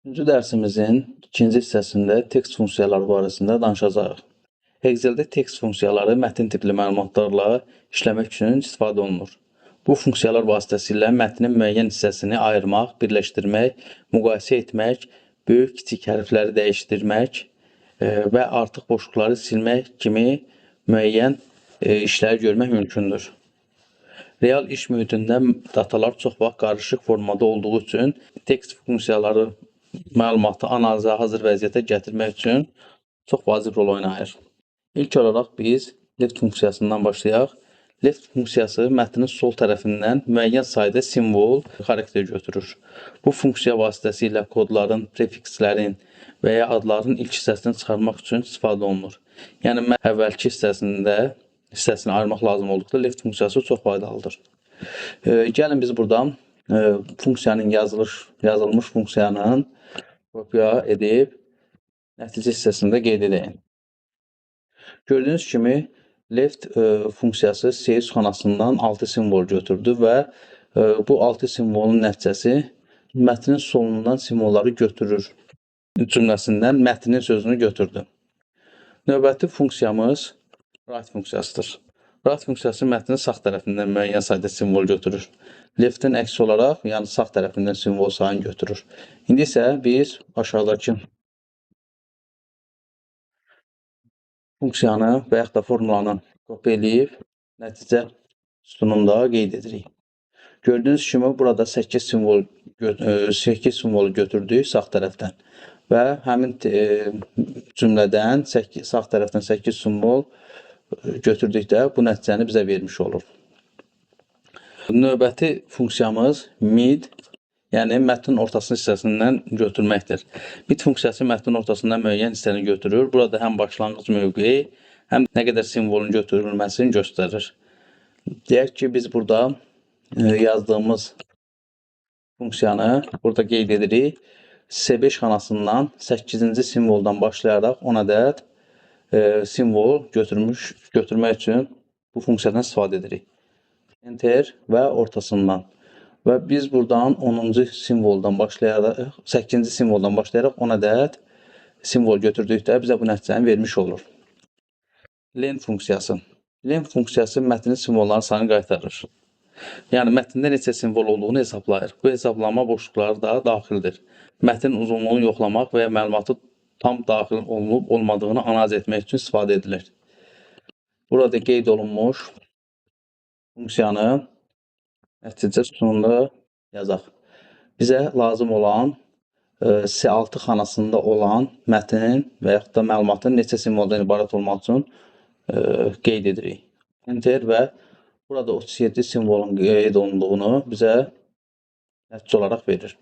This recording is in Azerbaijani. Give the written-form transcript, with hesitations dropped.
Üçüncü dərsimizin ikinci hissəsində tekst funksiyaları barəsində danışacağıq. Excel-də tekst funksiyaları mətn tipli məlumatlarla işləmək üçün istifadə olunur. Bu funksiyalar vasitəsilə mətnin müəyyən hissəsini ayırmaq, birləşdirmək, müqayisə etmək, böyük kiçik hərfləri dəyişdirmək və artıq boşluqları silmək kimi müəyyən işləri görmək mümkündür. Real iş mühitində datalar çox vaxt qarışıq formada olduğu üçün tekst funksiyaları məlumatı analizə hazır vəziyyətə gətirmək üçün çox vacib rol oynayır. İlk olaraq biz left funksiyasından başlayaq. Left funksiyası mətnin sol tərəfindən müəyyən sayda simvol, xarakter götürür. Bu funksiya vasitəsilə kodların, prefikslərin və ya adların ilk hissəsini çıxarmaq üçün istifadə olunur. Yəni əvvəlki hissəsini ayırmaq lazım olduqda left funksiyası çox faydalıdır. Gəlin biz buradan funksiyanın yazılmış funksiyanın kopya edib nəticə hissəsində qeyd edəyim. Gördüyünüz kimi left funksiyası C3 xanasından 6 simvol götürdü və bu 6 simvolun nəticəsi mətnin solundan simvolları götürür cümləsindən mətnin sözünü götürdü. Növbəti funksiyamız right funksiyasıdır. Right funksiyası mətnin sağ tərəfindən müəyyən sayda simvol götürür. Left-in əksi olaraq, yəni sağ tərəfindən simvol sayını götürür. İndi isə biz aşağıdakı funksiyanı və yaxud da formulanı kopya eləyib nəticə sütununda qeyd edirik. Gördüyünüz kimi burada 8 simvolu götürdük sağ tərəfdən və həmin cümlədən sağ tərəfdən 8 simvol götürdükdə bu nəticəni bizə vermiş olur. Növbəti funksiyamız mid, yəni mətnin ortasını hissəsindən götürməkdir. Mid funksiyası mətnin ortasından müəyyən hissəni götürür. Burada həm başlanğıc mövqeyi, həm nə qədər simvolun götürülməsini göstərir. Deyək ki, biz burada yazdığımız funksiyanı burada qeyd edirik. C5 xanasından 8-ci simvoldan başlayaraq 10 ədəd simvol götürmək üçün bu funksiyadan istifadə edirik. Enter və ortasından. Və biz buradan 10-cu simvoldan başlayaraq, 8-ci simvoldan başlayaraq 10 ədəd simvol götürdükdə bizə bu nəticəni vermiş olur. Len funksiyası. Len funksiyası mətnin simvolların sayını qaytarır. Yəni mətndə neçə simvol olduğunu hesablayır. Bu hesablama boşluqları da daxildir. Mətin uzunluğunu yoxlamaq və ya məlumatı tam daxil olunub olmadığını analiz etmək üçün istifadə edilir. Burada qeyd olunmuş funksiyanı nəticə sütununda yazaq. Bizə lazım olan C6 xanasında olan mətnin və yaxud da məlumatın neçə simvoldan ibarət olmaq üçün qeyd edirik. Enter və burada 37 simvolun qeyd olunduğunu bizə nəticə olaraq verir.